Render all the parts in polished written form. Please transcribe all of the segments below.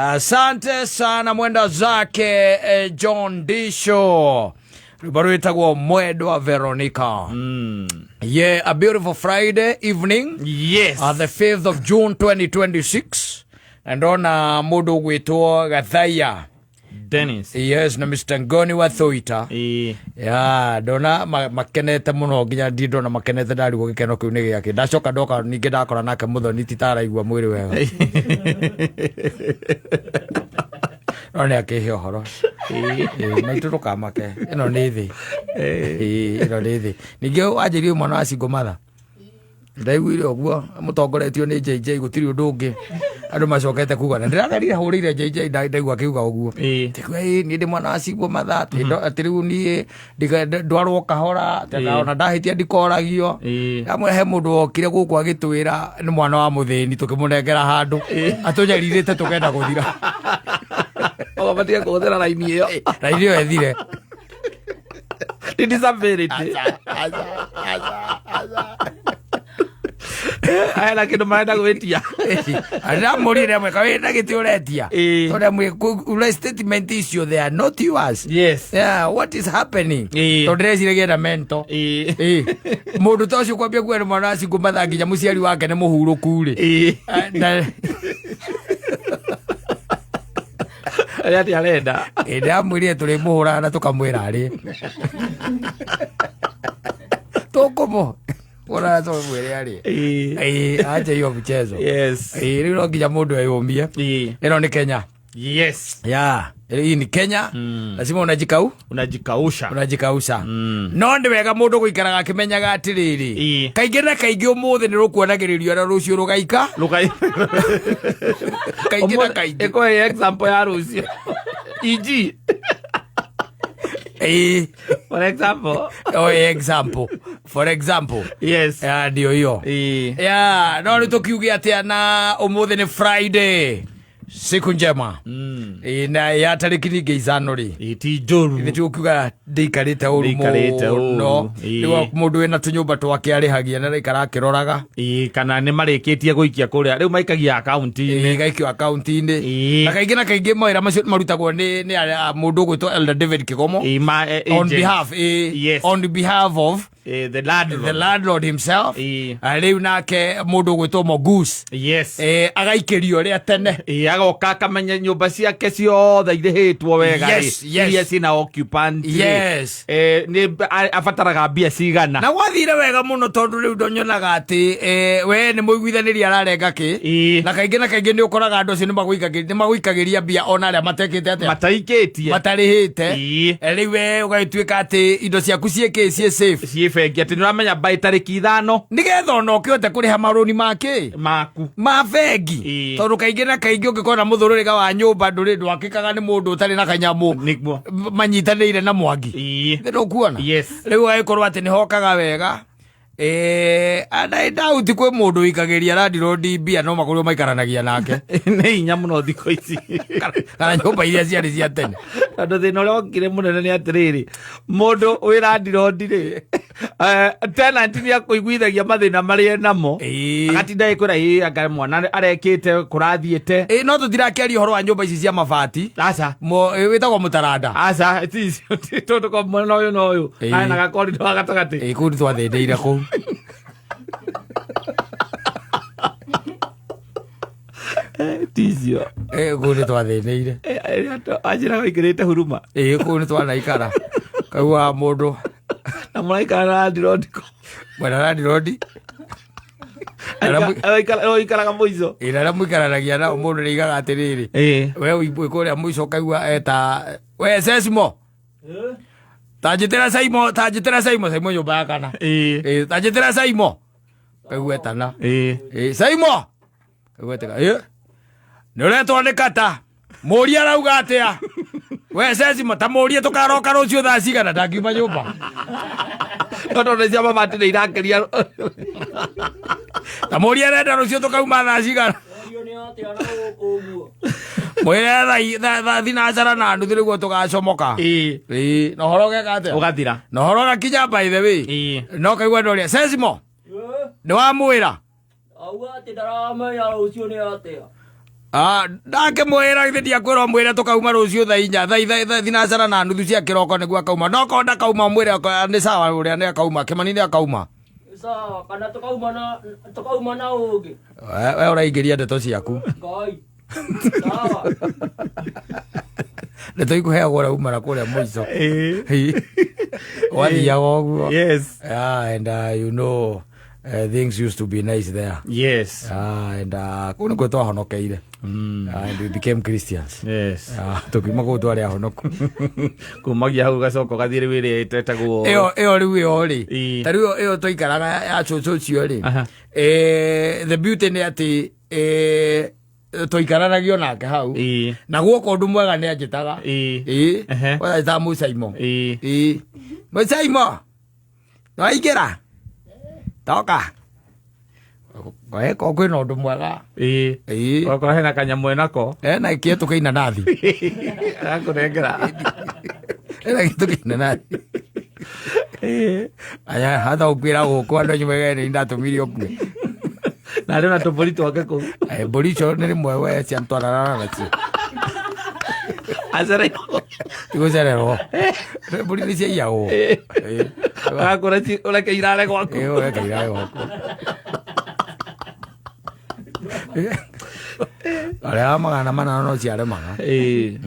Asante sana mwenda zake John Disho, rwĩmbo rwĩtagwo Mwendwa Veronica. Yeah, a beautiful Friday evening. The 5th of June 2026, na ndona mũndũ ũgwĩtwo Gathaiya Dennis. Yes, na Mr Ngoni wa Thoita. Ya ndona makenete muno, nginya ndi ndona makenete, ndarigwo gĩkeno kĩu nĩ gĩakĩ. Ndacoka ndoka ningĩ ndakora nake Mũthoni ti taraigua mwĩrĩ wega, no nĩ akĩhe ũhoro. Ĩĩ, maitũ ndũkamake, ĩno nĩ thĩ. Ĩĩ, ĩno nĩ thĩ. Ningĩ wanjĩrie mwana wa single mother, ndaiguire ũguo mũtongoretio nĩ JJ, gũtirĩ ũndũ ũngĩ andũ macokete kuga, na ndĩratharire hũrĩire JJ ndaigua akiuga ũguo. Tigua, ĩ niĩ ndĩ mwana wa single mother, atĩ atĩ rĩu niĩ ndwarwo kahora, atĩ ona ndahĩtia ndikoragio. Amwe he mũndũ wokire gũkũ agĩtwĩra nĩ mwana wa mũthĩni, tũkĩmũnengera handũ atũnyarirĩte tũkenda gũthira. Ũgabatie kũhũthĩra raini ĩyo. Raini ĩyo ĩthire. Nĩ disability. Hena kĩndũ marenda gwĩtia. Ndamũrire amwe kawĩ na gĩtĩ ũretia. Tondũ amwe ura statement icio, they are not yours. Yeah, what is happening? Tondũ ndĩreciragia na mento. Mũndũ ta ũcio kwambia kuga nĩ mwana wa single mother nginya mũciari wake nĩ mũhurũku rĩ. Arĩa atĩ arenda. Ndamwĩrire tũrĩmũhũraga na tũkamwĩra arĩ tũkũmũ ũrara tũmwĩre arĩ. Acha hiyo mchezo. Rĩu no nginya mũndũ eyũmie. Ĩno nĩ Kenya. Ya, hii ni Kenya. Lazima unajikau Unajikausha. Unajikausha. No nĩ wega mũndũ gũikaraga akĩmenyaga atĩrĩrĩ, kaingĩ na kaingĩ ũmũthĩ nĩ rũkuonagĩrĩrio na rũciũ rũgaika. Rugai. Kaingĩ na kaingĩ. Ĩkũhe example ya rũciũ. E.g. For example. Oh, example, for example. Ya, ndio hiyo. Ya, no rĩu tũkiuge atĩa na ũmũthĩ nĩ Friday, siku njema. Ĩĩ, na ya tarĩki ningĩ 5 rĩ. Ĩĩ, ti njũru. Ithe tũkiuga ndĩikarĩte ũru Ndĩikarĩte ũru, mũno. Rĩu mũndũ wĩna tũnyũmba twake arĩhagia na araikara akĩroraga. Ĩĩ, kana nĩ marĩkĩtie gũikia kũrĩa rĩu maikagia akaunti-inĩ. Ĩĩ, gaikio akaunti-inĩ. Na kaingĩ na kaingĩ mawĩra macio marutagwo nĩ mũndũ ũgwĩtwo Elder David Kigomo. Ĩĩ, ma, On agent. behalf, ĩĩ, on behalf of The landlord. The landlord himself. Rĩu nake mũndũ ũgwĩtwo Mogus agaikĩrio rĩa tene. Ĩĩ, agoka akamenya nyũmba ciake ciothe irĩhĩtwo wega rĩ, iria ciĩna occupant rĩ. Nĩ abataraga mbia cigana. Na gwathire wega mũno tondũ rĩu ndonyonaga atĩ we nĩ mũiguithanĩria ararenga kĩ. Na kaingĩ na kaingĩ nĩ ũkoraga andũ acio nĩ magũikagĩria mbia ona arĩa matekĩte atĩa. Mataikĩtie. Matarĩhĩte. Rĩu we ũgagĩtuĩka atĩ indo ciaku ciĩkĩ, ciĩ safe. Ciĩ bengi, atĩ nĩ ũramenya by tarĩki 5. Nĩgetha ona ũkĩhote kũrĩha marũni makĩ maku ma bengi. Tondũ kaingĩ na kaingĩ ũngĩkorwo na mũthũrũrĩga wa nyũmba ndũrĩ ndwakĩkaga nĩ mũndũ ũtarĩ na kanyamũ. Manyitanĩire na Mwangi. Nĩ ndũkuona? Yes. Rĩu ũgagĩkorwo atĩ nĩ hokaga wega. And I doubt kwĩ mũndũ ũikagĩria landlord mbia no makorirwo maikaranagia nake. Nĩ hinya mũno thikũ ici. Kana nyũmba iria ciarĩ cia tene. Tondũ thĩna ũrĩa wokire mũnene nĩ atĩrĩrĩ, mũndũ wĩ landlord rĩ, tenant nĩ akũiguithagia mathĩna marĩa enamo. Agatinda ĩkwĩra ĩ anga mwana arekĩte kũrathiĩte. Ĩĩ, no tũtirakĩaria ũhoro wa nyũmba ici cia mabati. Aca. Wĩtagwo mũtaranda. Aca, ti icio, ti tondũ kwa mwena ũyũ na ũyũ. Aya na gakorido wa gatagatĩ. Ĩĩ, kũu nĩ twathĩnĩire kũu. Ti icio. Ĩĩ, kũu nĩ twathĩnĩire. Anjĩraga ũikĩrĩte huruma. Ĩĩ, kũu nĩ twanaikara kaua mũndũ. Na mũraikara na landlord kũ? Mwena landlord. Ũikaraga mũico. Ĩĩ, na arĩa mũikaranagia nao mũndũ nĩ aigaga atĩrĩrĩ, we wĩ kũrĩa mũico ũkaigua eta we Sesimo, tanjĩtĩra Saimo, tanjĩtĩra Saimo, Saimo nyũmba ya kana. Ĩĩ, tanjĩtĩra Saimo, kaigua etana. Ĩĩ, Saimo, kaigua eteka, ĩ nĩ ũretwo nĩ kata mũria arauga atĩa we Sesimo, ta mũrie tũkaroka rũciũ thaa cigana, ndangiuma nyũmba. No tondũ cia mabati nĩ irakĩria. Ta mũrie arenda rũciũ tũkauma thaa cigana, mwĩre thaa thinacara na nuthu nĩguo tũgacomoka. Ĩĩ, na ũhoro ũgeka atĩa? Ũgathira. Na ũhoro ũgakinya by the way. No kaigua ndoria Sesimo nĩ wamwĩra. Auga atĩ ndaramenya rũciũ nĩ atĩa. Ah, ndakĩmwĩra githĩ ndiakwĩra ũmwĩre tũkauma rũciũ thaa inya thaa itha- thaa thinacara na nuthu cia kĩroko nĩguo akauma no korwo ndakauma ũmwĩre nĩ sawa ũrĩa nĩ akauma kĩmani nĩ akauma. Sawa, kana tukauma na tukauma na ũngĩ. We ũraingĩria ndeto ciaku. Ngai. Sawa. Ndeto ikũheagwo ũrĩa uma na kũrĩa mũico. Wathiaga ũguo. Yes. Yeah, and you know things used to be nice there. Yes. Ah, and kũu nĩkuo twahonokeire. And we became Christians. Yes. Ah, tũkiuma kũu twarĩ ahonoku. Kumagia hau gacoka ũgathiĩ rĩu ĩrĩa ĩtetagwo ĩyo ĩyo rĩu ĩyo rĩ Ĩ. ta rĩu ĩyo ĩyo twaikaraga ya cũcũ ũcio rĩ Aha. The beauty nĩ atĩ twaikaranagia nake hau Ĩ. na guoka ũndũ mwega nĩ anjĩtaga. Ĩ. Ĩ. Ehe. Anjĩtaga mũcaimo. Ĩ. Ĩ, mũcaimo nĩwaingĩra toka ko kwĩna ũndũ mwega. Ĩ. Ĩ. Okorwo hena kanyamũ enako. Ena kĩetũ kĩa inanathi. Arakũnengera. Ena kĩetũ kĩa inanathi. Ĩ. Aya hata ũkwĩra gũkũ andũ anyu megene ndatũmire ũkue. Na arĩ na tũmbũri twake kũu. Mbũri icio nĩ rĩmwe we ciantwaranaga nacio. Acereirwo. Tigũcererwo, mbũri nĩ ciaiyagwo. Agakũra ũreke irare gwaku. Ĩ, ũreke irare gwaku. Arĩa 800 no ciaremaga. Ĩ.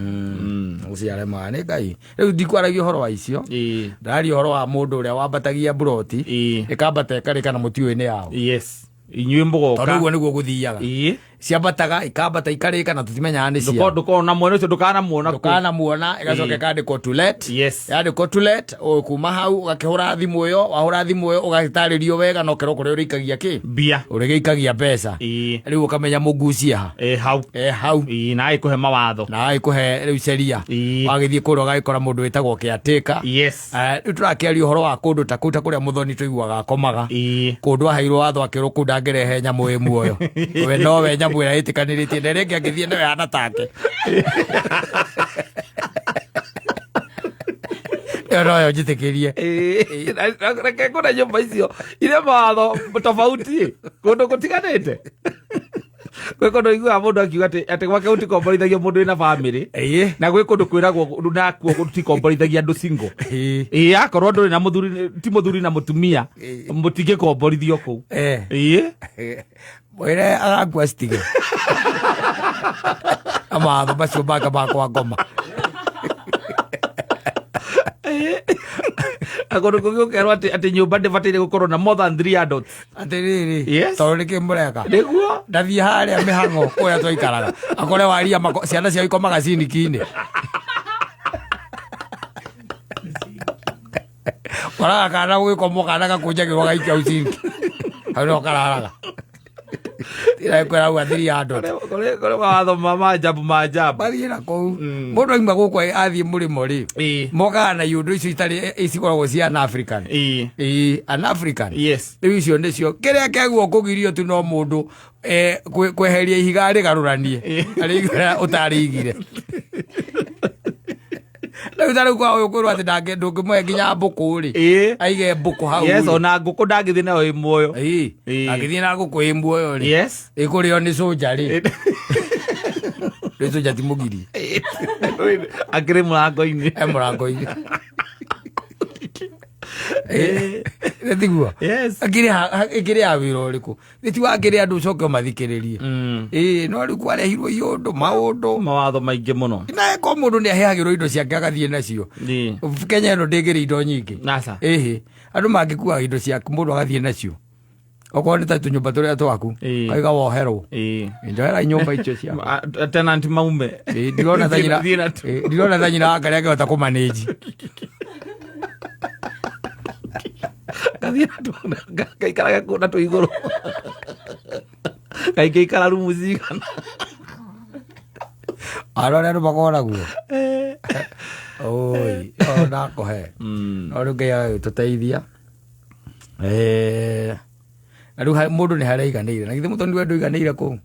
No ciaremaga nĩ Ngai. Rĩu ndikwaragia ũhoro wa icio. Ĩ. Ndararia ũhoro wa mũndũ ũrĩa wambatagia mburoti, Ĩ. ĩkambata ĩkarĩka na mũtiũĩ nĩ yao. Yes, inyuĩ Tondũ mũgoka. ũguo nĩguo gũthiaga. Ĩ. Ciambataga ikambata ikarĩka na tũtimenyaga nĩ cia. Ndũkona mwene ũcio, ndũkanamuona kũu. Ndũkanamuona, ĩgacoka Ĩ. ĩkandĩkwo to let. Yes. Yandĩkwo to let, kuma hau ũgakĩhũra thimũ ĩyo, wahũra thimũ ĩyo ũgagĩtarĩrio wega na ũkerwo kũrĩa ũrĩikagia kĩ. Mbia. Ũrĩgĩikagia mbeca. Ĩ. Rĩu ũkamenya mũgucia ha. Ĩ, hau. E hau. Ĩ, na agĩkũhe mawatho. Na agĩkũhe rĩu ceria. Ĩ. Wagĩthiĩ kũrĩa ũgagĩkora mũndũ wĩtagwo caretaker. Yes. Rĩu tũrakĩaria ũhoro wa kũndũ ta kũu, ta kũrĩa mũthoni tũiguaga akomaga. Ĩ. Kũndũ aheirwo watho akĩrwo kũu ndangĩrehe nyamũ ĩ muoyo. We nowe nyamũ ĩrĩa ĩtĩkanĩrĩtie na ĩrĩa ĩngĩ angĩthiĩ nayo ĩhana take. Ĩyo noyo njĩtĩkĩrie. Ĩ, reke ngũre nyũmba icio irĩ mawatho tofauti kũndũ gũtiganĩte. Gwĩ kũndũ iguaga mũndũ akiuga atĩ gwake gũtikomborithagio mũndũ wĩna bamĩrĩ. Ĩ. Na gwĩ kũndũ kwĩragwo nakuo gũtikomborithagia andũ single. Ĩ. Ĩ, akorwo ndũrĩ na mũthuri, ti mũthuri na mũtumia, mũtingĩkomborithio kũu. Ĩ. Mwĩre agakua citige mawatho macio make makwa ngoma. Na kũndũ kũngĩ ũkerwo atĩ nyũmba ndĩbataire gũkorwo na more than three adults. Atĩrĩrĩ, Yes. tondũ nĩkĩ mũreka Nĩguo. Ndathiĩ harĩa mĩhang'o kũrĩa twaikaraga akore waria ciana ciao ikomaga ciniki-inĩ, koraga kana gũgĩkomwo kana gakũnjagĩrwo gaikia hau ciniki, hau nĩho kararaga. Tirakwĩra hau athiri andũ. Kũrĩ mawatho ma maajabu maajabu. Mathiĩ na kũu mũndũ aima gũkũ athiĩ mũrĩmo rĩ, Ĩ. mokaga na iũndũ icio itarĩ cikoragwo cia an African. Ĩ. Ĩ, an African. Yes. Rĩu icio nĩcio kĩrĩa kĩagwo kũgirio tu no mũndũ kweheria ihiga rĩgarũranie arĩigĩra ũtarĩigire. Rĩu ta rĩu kwa ũyũ kwĩrwo atĩ ndũngĩmũhe nginya mbũkũ rĩ, Ĩ. aige mbũkũ hau Yes. rĩ. Ona ngũkũ ndangĩthiĩ nayo ĩ muoyo. Ĩ. Ĩ. Angĩthiĩ na ngũkũ ĩ muoyo rĩ, Yes. ĩkũrĩo nĩ cũnja rĩ, rĩ cũnja ti mũgiri. Akĩrĩ mũrango-inĩ. E mũrango-inĩ. Ĩ, tiguo? Yes. Ĩkĩrĩ ya wĩra ũrĩkũ? Nĩ ti wakĩrĩ andũ ũcoke ũmathikĩrĩrie. Ĩ, no rĩu kwarehirwo iũndũ maũndũ Mawatho maingĩ mũno. Na ko mũndũ nĩ aheagĩrwo indo ciake agathiĩ nacio. Ĩ. Kenya ĩno ndĩngĩrĩ indo nyingĩ. Nasa. Ĩhĩ, andũ mangĩkuaga indo ciaku mũndũ agathiĩ nacio, okorwo nĩ ta tũnyũmba tũrĩa twaku, Ĩ. kaiga woherwo. Ĩ. Njoera nyũmba icio ciaku. Tenant maume. Ĩ, ndirona ta nyina. Thiĩ na tu. Ĩ, ndirona ta nyina wa karĩa angĩhota kũmanĩnji. Gathiĩ na kaikarage kũu na tũ igũrũ kaingĩikara rumu cigana. Andũ arĩa andũ makoragwo oi o ndakũhe, no rĩu Ngai agagĩtũteithia. Na rĩu mũndũ nĩ harĩa aiganĩire, na githĩ mũtoni we ndũiganĩire kũu?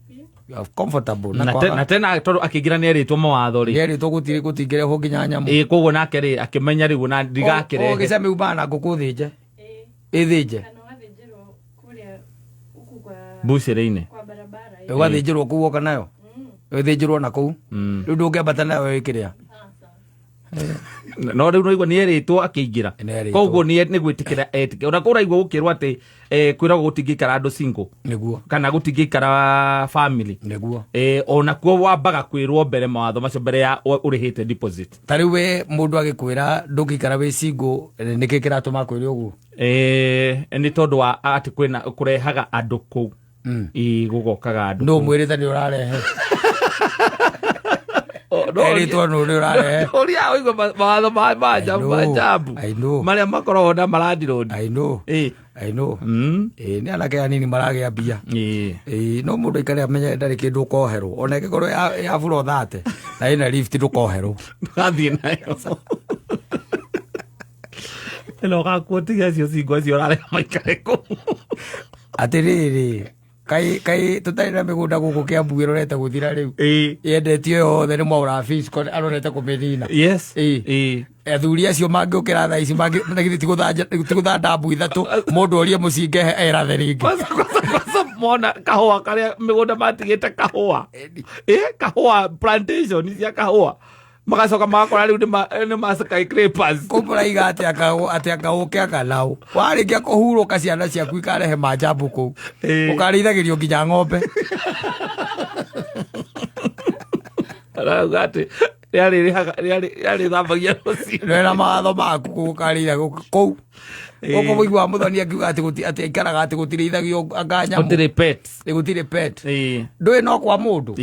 You are comfortable na Na kwaga- na tena tondũ akĩingĩra nĩ erĩtwo mawatho rĩ. Nĩerĩtwo gũtirĩ gũtingĩrehwo nginya nyamũ. Ĩ, koguo nake rĩ akĩmenya rĩu na ndigakĩrehe. Gĩcame umaga na ngũkũ thĩnje, ĩthĩnje. Kana ũgathĩnjĩrwo kũrĩa huku kwa Mbucĩrĩ-inĩ. kwa barabara. Ũgathĩnjĩrwo kũu woka nayo. Ĩthĩnjĩrwo na kũu. Rĩu ndũngĩambata nayo ĩkĩrĩa. No rĩu noigua nĩ erĩtwo akĩingĩra. Nĩ erĩtwo. Koguo nĩ gwĩtĩkĩra etĩkĩra. Ona kũraigua gũkĩrwo atĩ kwĩragwo gũtingĩikara andũ single kana gũtingĩikara family. Onakuo wambaga kwĩrwo mbere mawatho macio mbere ya ũrĩhĩte deposit. Ta rĩu we mũndũ agĩkwĩra ndũngĩikara wĩ single, nĩkĩ kĩratũma akwĩre ũguo? Nĩ tondũ wa atĩ kwĩna kũrehaga andũ kũu. Ĩ, gũgokaga andũ Nũ kũu. mwĩrĩte nĩ ũrarehe? Oh, no, Erĩtwo nũ nĩ ũrarehe? Ũrĩa ũigua mawatho ma I know, majabu I know. marĩa makoragwo na marandirondi. I know. I know. Ĩ, nĩ anake anini maragĩa mbia. Ĩ, no mũndũ aikare amenye ndarĩ kĩndũ ũkoherwo, ona ĩngĩkorwo ya buro thate na ĩna lift, ndũkoherwo. Ndũgathiĩ nayo ĩno ũgakuo, tiga acio cingo acio ũrarega maikare kũu. Atĩrĩrĩ, kai tũtarĩ na mĩgũnda gũkũ Kĩambu ĩrorete gũthira rĩu? Yendetio yothe nĩ Mwaũra Fisco, arorete kũmĩnina. Athuri acio mangĩũkĩra thaa ici na githĩ ti gũthanda mbu ithatũ, mũndũ orie mũcinge erathe rĩngĩ. Kwanza kwanza kwanza mona kahũa karĩa mĩgũnda matigĩte kahũa, kahũa plantation cia kahũa, magacoka magakora rĩu nĩ ma skyscrapers. Kũmũraiga atĩ akaũke akanaũ warĩkia kũhurũka, ciana ciaku ikarehe manjambu kũu. Ũkarĩithagĩrio nginya ng'ombe. Arauga atĩ rĩarĩthambagia rũcinĩ. Wena mawatho maku kũu ũkarĩitha kũu gũkũ. Mũigua mũthoni akiuga atĩ atĩ aikaraga atĩ gũtirĩithagio anga nyamũ. Gũtirĩ pets. Ĩ, gũtirĩ pet. Ndũĩ no kwa mũndũ.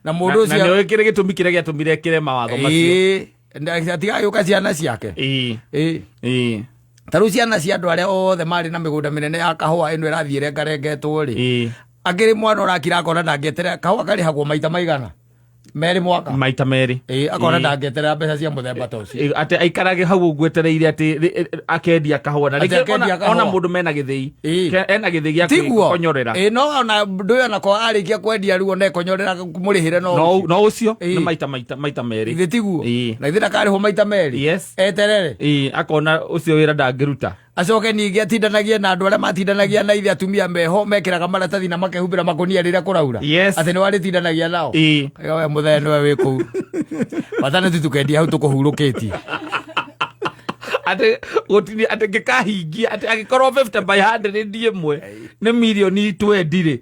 Na mũndũ Na nĩũĩ kĩrĩ gĩtũmi kĩrĩa gĩatũmire kĩre mawatho macio. Ĩ, atigagĩũka ciana ciake. Ta rĩu ciana cia andũ arĩa othe marĩ na mĩgũnda mĩnene ya kahũa ĩno ĩrathiĩ ĩrengarengetwo rĩ, akĩrĩ mwana ũrakira akona ndangĩeterera kahũa karĩhagwo maita maigana merĩ mwaka. Maita merĩ. Ĩ, akona ndangĩeterera mbeca cia mũthemba ta ũcio. Atĩ aikarage hau ũguo etereire atĩ akendia kahũa na Atĩ rĩngĩ akendia kahũa. ona mũndũ mena gĩthĩi. Ena gĩthĩi gĩa Tiguo. kwĩkonyorera. Ĩ, no ona ndũĩ onako arĩkia kwendia rĩu ona ekonyorera mũrĩhĩre no No ũcio. no ũcio nĩ maita merĩ. Githĩ tiguo? Na githĩ ndakarĩhwo maita merĩ? Yes. Eterere. Akona ũcio wĩra ndangĩruta. Acoke ningĩ atindanagie na andũ arĩa matindanagia na ithe, atumia meho mekĩraga maratathi na makehumbĩra makũnia rĩrĩa kũraura. Atĩ nĩ warĩtindanagia nao. Kaiga we mũthee nĩwe wĩ kũu bata nĩ tutukendia hau tũkũhurũkĩtie. Atĩ gũtini atĩ ngĩkahingia atĩ angĩkorwo 50 by 100 ĩmwe nĩ mirioni 20 rĩ,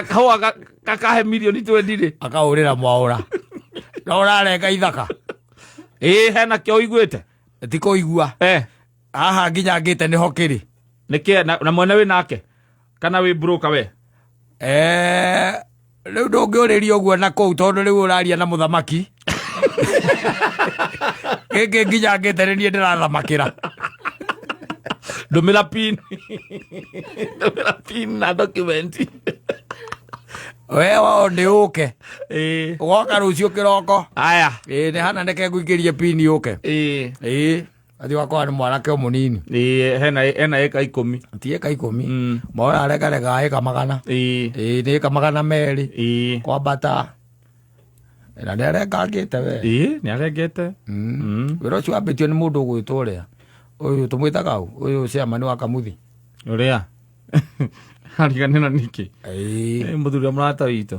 kahũa gakahe mirioni 20 rĩ. Akahũrĩra mwaũra na ũrarenga ithaka. Ĩ, hena kĩo ũiguĩte? Ti kũigua. Haha nginya ngĩte nĩho kĩrĩ. Nĩkĩ na mwene wĩ nake kana wĩ broker we? Rĩu ndũngĩũrĩria ũguo na kũu tondũ rĩu ũraria na mũthamaki gĩkĩ nginya ngĩte nĩ niĩ ndĩrathamakĩra. Ndũmĩra pin, ndũmĩra pin na document. We wao nĩ ũke. Ũgoka rũciũ kĩroko. Aya. Ĩ, nĩ hana neke ngũikĩrie pini ũke. Ĩ, athiĩ wakora nĩ mwanake o mũnini. Ĩ, hena ĩka 10. Ti ĩka 10. Mwaũra arekarega ĩka 100. Ĩ, nĩ ĩka 200. Kwambata na nĩ arengangĩte we. Ĩ, nĩ arengete. Wĩra ũcio wambĩtio nĩ mũndũ ũgwĩtwo ũrĩa ũyũ tũmwĩtaga ũ, ũyũ chairman wa Kamuthi. Ũrĩa ariganĩra nĩkĩ? Mũthuri wa mũrata witũ.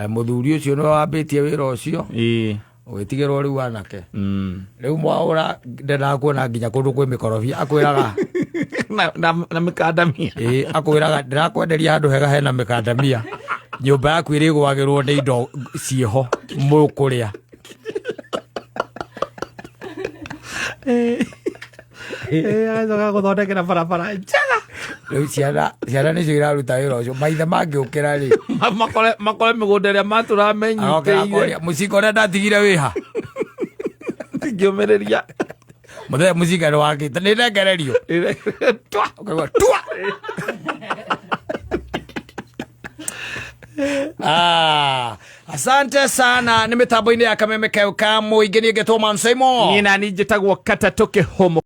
Mũthuri ũcio nĩwe wambĩtie wĩra ũcio. Ũgĩtigĩrwo rĩu anake. Rĩu mwaũra ndendaga kuona nginya kũndũ kwĩ mĩkorobia, akwĩraga Na mĩkandamia. Ĩ, akwĩraga ndĩrakwenderia handũ hega hena mĩkandamia, nyũmba yaku ĩrĩgwagĩrwo nĩ indo ciĩho mũkũrĩa. Agacoka gũthondekera barabara njega. Rĩu ciana nĩcio iraruta wĩra ũcio, maithe mangĩũkĩra rĩ, Makore mĩgũnda ĩrĩa matũraga agokĩra menyitĩire. akoria mũcinga ũrĩa ndatigire wĩha. Ndingĩũmĩrĩria. Mũthee mũcinga nĩ wakĩte nĩ nengererio. Twa. Ũkaigua tua. Ah, asante sana nĩ mĩtambo-inĩ ya kameme keu ka mũingĩ, niĩ ngetwo Mansaimo. Niĩ nani njĩtagwo Katatũ Kĩhũmũ.